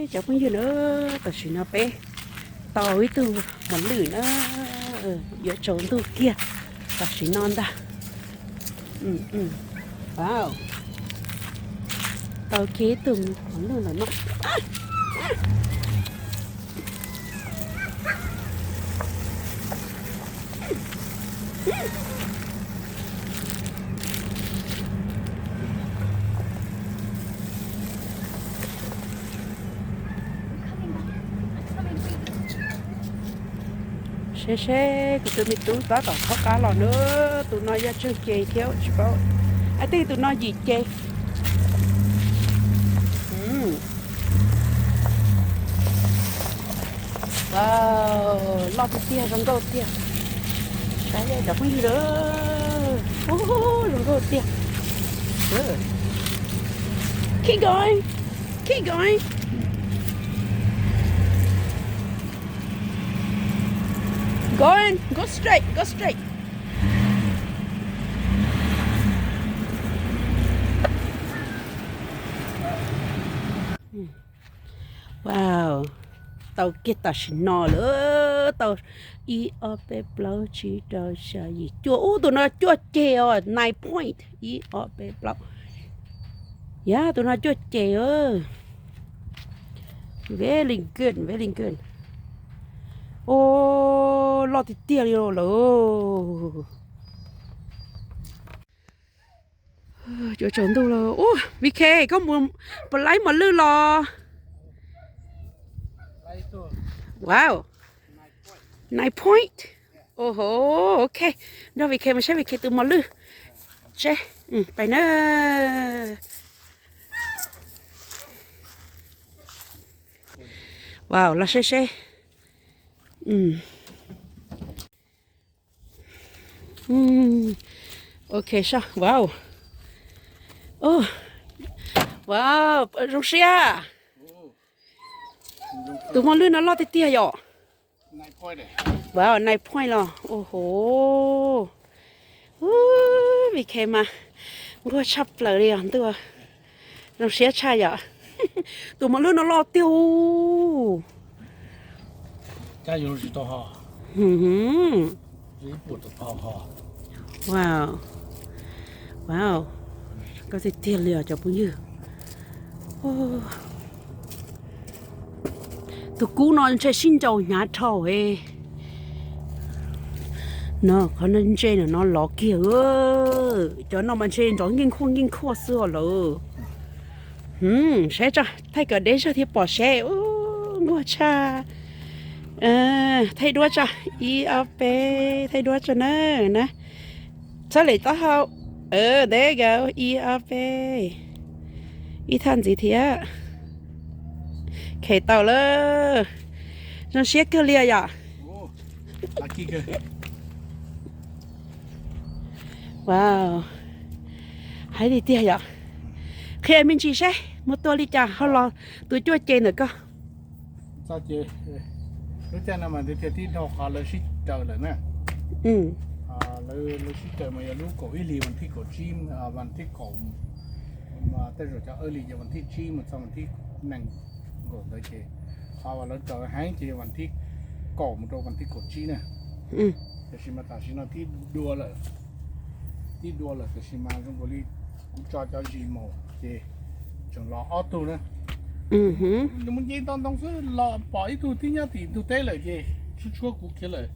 Cov phooj ywg na, tam sim no peb tau ib tug mos lwj na, yuav tsaus ntuj kiag tam sim no ntag. Wow, tau kiag ib tug mos lwj lawm no. Seb seb kuv tus me tub tab tom thaub qab los na, tus no yog tsawg ces thiab tsis paub, I think tus no yim ces. Wow, loj tiag tiag, zoo nkauj tiag. Saib cov phooj ywg, zoo nkauj tiag. Keep going, keep going. Go in, go straight, go straight. Wow, tau kiag tam sim no lawm, tau ib ob peb plaub tsib rau xya yim cuaj, ub tus no cuaj ceg os, nine point, ib ob peb plaub. Yog tus no cuaj ceg. Very good, very good. Os, loj tiag tiag li lawm. Cuav tsaus ntuj lawm. Ub, V K, koj mus pom laib mos lwj los? Wow, nine point. Oho, ok. Nrog V K mus saib V K tus mos lwj. Seb, pais na. Wow, los seb seb. Ok, so, wow. Wow, zoo siab. Tus mos lwj no loj tiag tiag yom. Wow, nine point los, oho. V K mas nquag tshaj plaws li os ntuj. Zoo siab tshaj yom. Tus mos lwj no loj tiag. Wow, wow, koj tiag tiag li os cov phooj ywg. Tus kub no ntshe sib ncaus hnyav dhau. No qhov no ntse no lov kiag. Cov no mas ntshe nrov nkeej khuaj nkeej khuaj xwb os lawm. Saib tso, thaij kom deb zog thiaj pom seb. Nquag tshaj. Thaij duab tso, ib ob peb, thaij duab tso na, na. Txhob lem taub hau. There you go, ib ob peb. Ib thaj ntxiv thiab. Khem tau lawm. Zoo siab kawg li yom. Wow, hais tiag tiag yom. Qhia me ntsis seb mus tua li cas ho los tus cuaj ceg ntawm koj. Lub caij no mas tias tib dhau qhov lawv sib raws lawm na. Lawv sib raws mas yog lub kaum ib hlis vas thib kaum tsib, vas thib kaum, tej zaum cov early yog vas thib tsib mus txog vas thib nees nkaum ntawd ces qhov uas lawv raws heev ces yog vas thib kaum mus rau vas thib kaum tsib na. Tiam sis mas tam sim no tib dua lawm, tib dua lawm tiam sis mas zoo nkaus li kuv tso cov zis maum ces tseem los ob tug na. Nws mus nce ntoo ntoo xwb los pom ib tug tib nyob tim ntug teb lawm ces tshuab tshuab kuv kiag lawm.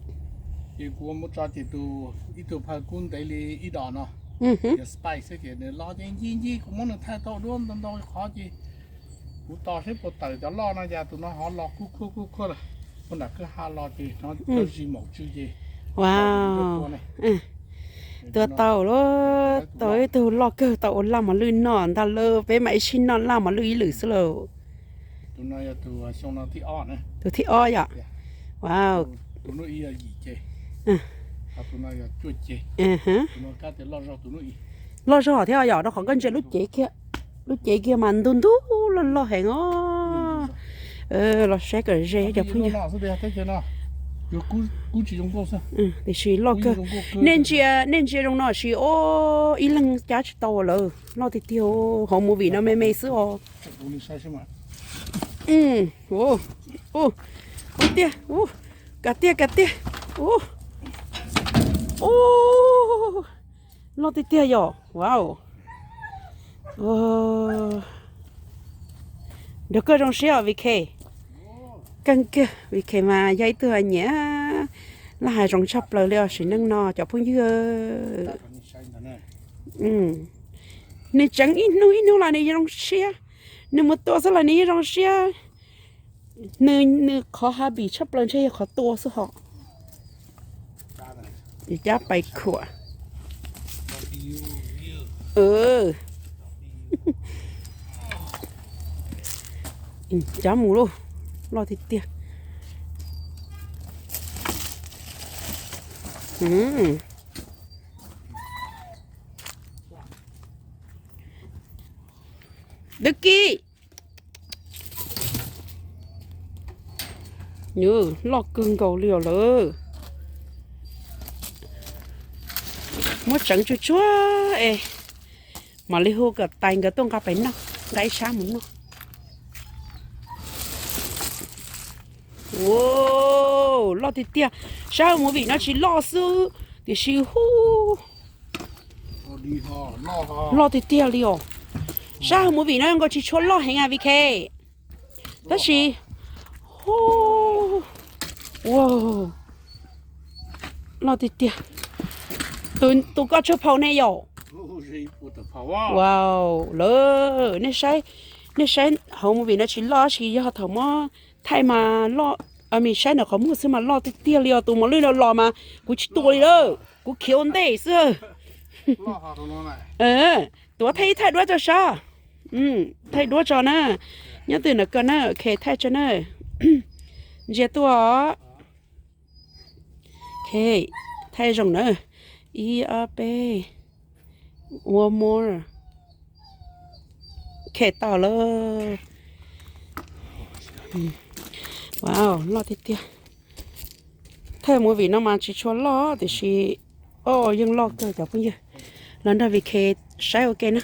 Ces kuv mus tso ces tus ib tug phaw kub ntev li ib dos no, yog Spice xwb ces nws los ces nci nci kuv muab nws thaij tau duab ntau ntau qhov ces kuv tos seb puas tawm cov loj no cas tus no ho los kuj khuaj kuj khuaj lawm. Puag nram kwj ha los ces no cov zis maum tsw ces tua tau lawm, tau ib tug loj kawg tau ua laj mos lwj noj ntag lauj, peb mam ib sij noj laj mos lwj ib lwm xwb lauj. Tus thib ob yom. Wow. Loj zog thiab yom, rau qhov koj ntsia lub cev kiag, lub cev kiag mas ntug ntug loj loj heev os. Los saib kom ze cov phooj ywg. Tiam sis loj kawg. Nej ntsia, nej ntsia zoo no sis ib leeg cab tsis tau lawm, loj tiag tiag, hauv movie no me me xwb os. Ua tiag, ua tiag, ua tiag, ua tiag. Ua, ua, loj tiag tiag yom. Wow. Nrog koj zoo siab os Vik. Kawg kiag, Vik mas yog ib tug nyiam laj hav zoov tshaj plaws li os sim neej no cov phooj ywg. Nws tseev ib hnub ib hnub los nws zoo siab, nws mus tua xwb los nws yeej zoo siab. Nws, nws qhov hobby tshaj plaws ntshe yog qhov tua xwb hos. Cab pais khuam. Cab mus lauj, loj tiag tiag. Dub Kib, loj kawg nkaus li os lawm. Muab tseev tsuag tsuag es mam li hu kom tais nkawd tuaj nqa pais noj, nqa ib sab mus noj. Ua, loj tiag tiag, sab hauv movie no tsis loj xwb tiam sis hu loj tiag tiag li os. Sab hauv movie no nkaus tsis tshua loj heev a Vik. Tab sis, hu, wow, loj tiag tiag. Tus koj tshuaj phau nej yom? Wow, lawm, nej saib hauv movie no tsis loj tab sis yog thaum muab thaij mas loj, me saib ntawm qhov muag xwb mas loj tiag tiag li os. Tus mos lwj no los mas kuv tsis tua li lawm, kuv khiav ua ntej xwb. Tuav thaij ib thaij duab tso sab. Thaij duab tso na. Nyob twg ntawm koj na, ok, thaij tso na. Ntsia tuaj os. Ok, thaij zoo na. Ib ob peb. One more. Ok, tau lawm. Wow, loj tiag tiag. Thaij movie no mas tsis tshua loj tiam sis, o, yeej loj kawg cov phooj ywg. Los nrog Vik saib ua ke na.